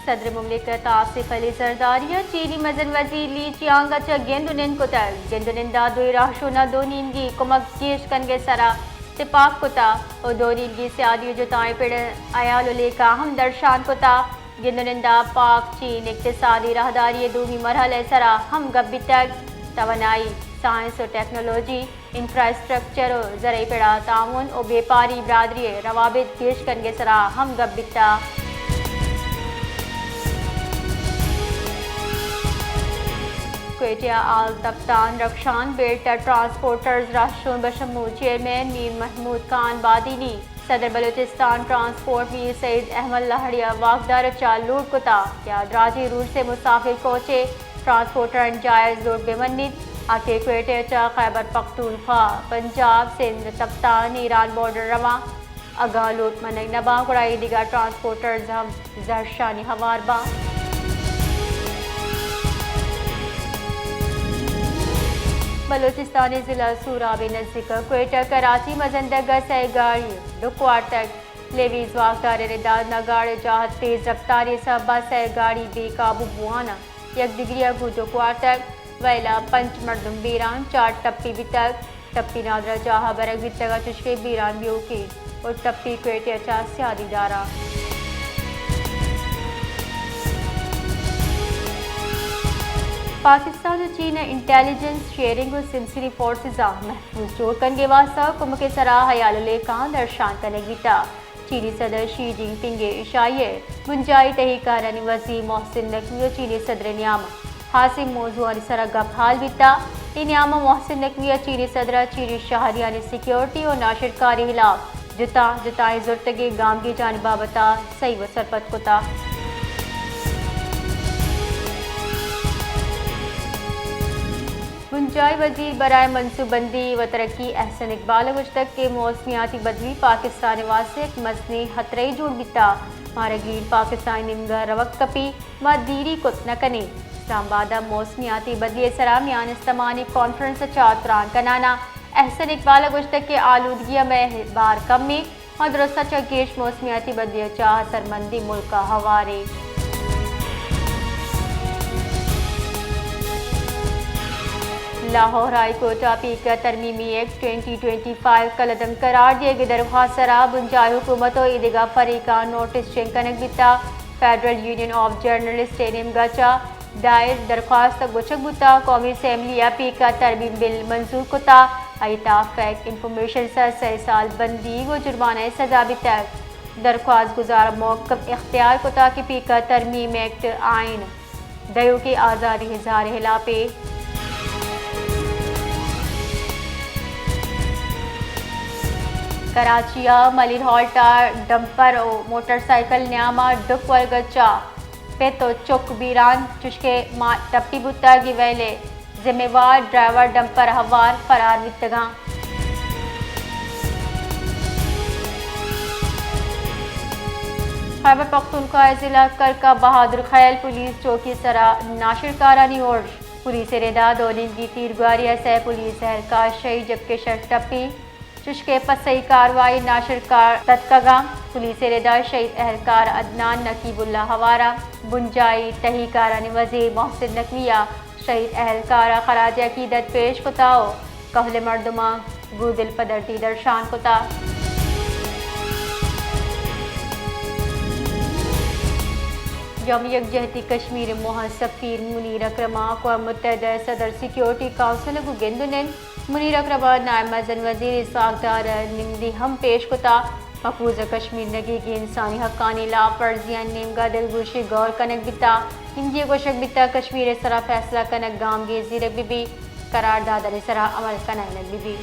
صدر مملکت آصف علی زرداری ء چینی مزن وزیر لی چیانگ ء چہ گند ء نند کتگ۔ گند ء نند ء دوئیں رہشون ء دو نیمگی کمک گیش کنگ ء سرا تپاک کتگ ء دو نیمگی سیادی ء جتائیں پڑ ء ہیال ء لیکہ ہم درشان کتگ۔ گند ء نند ء پاک چین اقتصادی راہداری ء دومی مرحلہ ء سرا ہم گپ بیتگ۔ توانائی، سائنس ء ٹیکنالوجی، انفراسٹرکچر ء زرعی پڑ ء تعاون ء بیپاری برادری ء روابط گیش کنگ ء سرا ہم گپ بیتگ۔ کوئٹہ ء آل تپتان رکشان بیلٹ ء ٹرانسپورٹرز رہشون بشمول چیئرمین میر محمود خان بادینی، صدر بلوچستان ٹرانسپورٹ میر سید احمد لہڑی ء واکدار ء چہ لوٹ کتگ کہ آ دراجیں روٹس ء مسافر کوچ ء ٹرانسپورٹرانی جائز لوٹ بہ منیت، آ کہ کوئٹہ ء چہ خیبر پختونخوا، پنجاب، سندھ، تپتان، ایران بارڈر رواں۔ اگاں لوٹ منگ نہ باں، گڑا اے دگہ ٹرانسپورٹرز ہم زہرشانی ہوار باں۔ بلوچستان ء ضلع سوراب ء نزیک کوئٹہ کراچی مزن ڈیک ء سئے گاڑی ڈک وارتگ۔ لیویز واکدار ء رداں گاڑی جاہت تیز رفتاری سبب ء سئے گاڑی بے قابو بوان ء یک دگری ء گوں ڈک وارتگ۔ ویل ء پنچ مردم بیران، چار ٹپی بیتگ۔ ٹپی نادراہ جاہ ء برگ بیتگ ء چشکہ بیران بیوکیں ء ٹپی کوئٹہ ء چہ سیادی داراں۔ پاکستان ء چین ء انٹیلیجنس شیئرنگ ء سمسری فورسز ء محفوظ جوڑ کنگ ء واستہ کمک ء سرا ہیال ء لیکہاں درشان کنگ بیتگ۔ چینی صدر شی جن پنگ ء ایشائی ء بنجاہی تہی کارانی وزیر محسن نقوی ء چینی صدر ء نیام ء ہاسیں موضوعانی سرا گپ ہال بیتگ۔ اے نیام ء محسن نقوی ء چینی صدر ء چینی شہریانی سیکیورٹی ء ناشرکاری ہلاپ جتا جتائیں زرتگیں گامگیجانی بابت ء سہی و سرپد کتگ۔ بنجاہی وزیر برائے منصوبہ بندی و ترقی احسن اقبال ء گوشتگ کہ موسمیاتی بدلی پاکستان ء واستہ یک مزنیں خطرہ یے جوڑ بیتگ۔ مارا گرین پاکستان ء نیمگ ء روگ کپی، ما دیری کت نہ کنیں۔ اسلام آباد ء موسمیاتی بدلی ء سرا میان استمانی کانفرنس ء چہ تران کنان ء احسن اقبال ء گوشتگ کہ آلودگی ء مئے بار کم انت۔ ما درستاں چہ گیش موسمیاتی بدلی ء چہ اثرمندیں ملک ء ہوار ایں۔ لاہور ہائی کورٹ ء پیک ء ترمیمی ایکٹ ٹوئنٹی ٹوئنٹی فائیو کلعدم قرار دیگ ء درخواست ء سرا بنجاہی حکومت ء ایدگہ فریقاں نوٹس جنگ کنگ بیتگ۔ فیڈرل یونین آف جرنلسٹ ء نیمگ ء چہ دائر درخواست گوچگ بوتگ۔ قومی اسمبلی ء پیک ء ترمیم بل منظور کتگ، آئی ء تھا فیک انفارمیشن ء سرا سئے سال بندیگ ء جرمانہ ء سزا بیتگ۔ درخواست گزار ء محکم اختیار کتگ کہ پیک ء ترمیم ایکٹ آئین ء دیوکیں آزادی اظہار ء ہلاپ ء۔ کراچی ء ملیر ہالٹ ء ڈمپر ء موٹر سائیکل نیام ء ڈک ورگ ء چہ پت ء چک بیران، چشکہ مات ٹپی بوتگ۔ اے ویل ء ذمہ وار ڈرائیور ڈمپر ہوار فرار بیتگاں۔ خیبر پختونخوا ء ضلع کرک ء بہادر خیل پولیس چوکی ء سرا ناشرکارانی ارش۔ پولیس ء ردا دو نیمگی تیرگواری ء سئے پولیس اہلکار شہید جبکہ شش ٹپی۔ چشکہ پسئی کاروائی ناشرکار تتکگاں۔ پولیس ء ردا شہید اہلکار عدنان نقیب اللہ ہوارا بنجاہی تہی کارانی وزیر محسن نقوی ء شہید اہلکار ء خراج عقیدت پیش کتا ء کہل مردماں گوں دلپدردی درشان کتا۔ یوم یکجہتی کشمیر ء موہ ء سفیر منیر اکرم ء اقوام متحدہ ء صدر سیکیورٹی کونسل ء گوں گند ء نند۔ منیر اکرم ء نائب مزن وزیر اسحاق ڈار ء نمدی ہم پیش کتا۔ مقبوضہ کشمیر نگیگی انسانی حقانی لاپ ورزیانی نیمگا دلگوشی گور کنگ بیتا۔ نمدی ء گوشگ بیتا کشمیر ء سرا فیصلہ کنگ گامگیج زیرگ بہ بی، قراردادانی سرا عمل کنائینگ بہ بی۔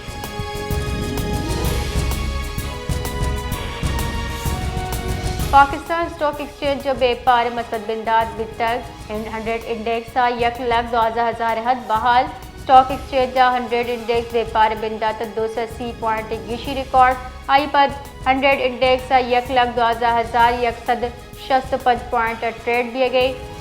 پاکستان اسٹاک ایکسچینج ء بیپار ء مثبت بندات بیتگ۔ ہنڈریڈ انڈیکس ء یک لکھ دوازدہ ہزار ء حد بحال۔ اسٹاک ایکسچینج ء ہنڈریڈ انڈیکس بیپار ء بندات ء دو سد سی پوائنٹ ء گیشی ریکارڈ۔ آئی پد ہنڈریڈ انڈیکس ء یک لکھ دوازدہ ہزار یک سد شست ء پنچ پوائنٹ ء ٹریڈ بیگ ء۔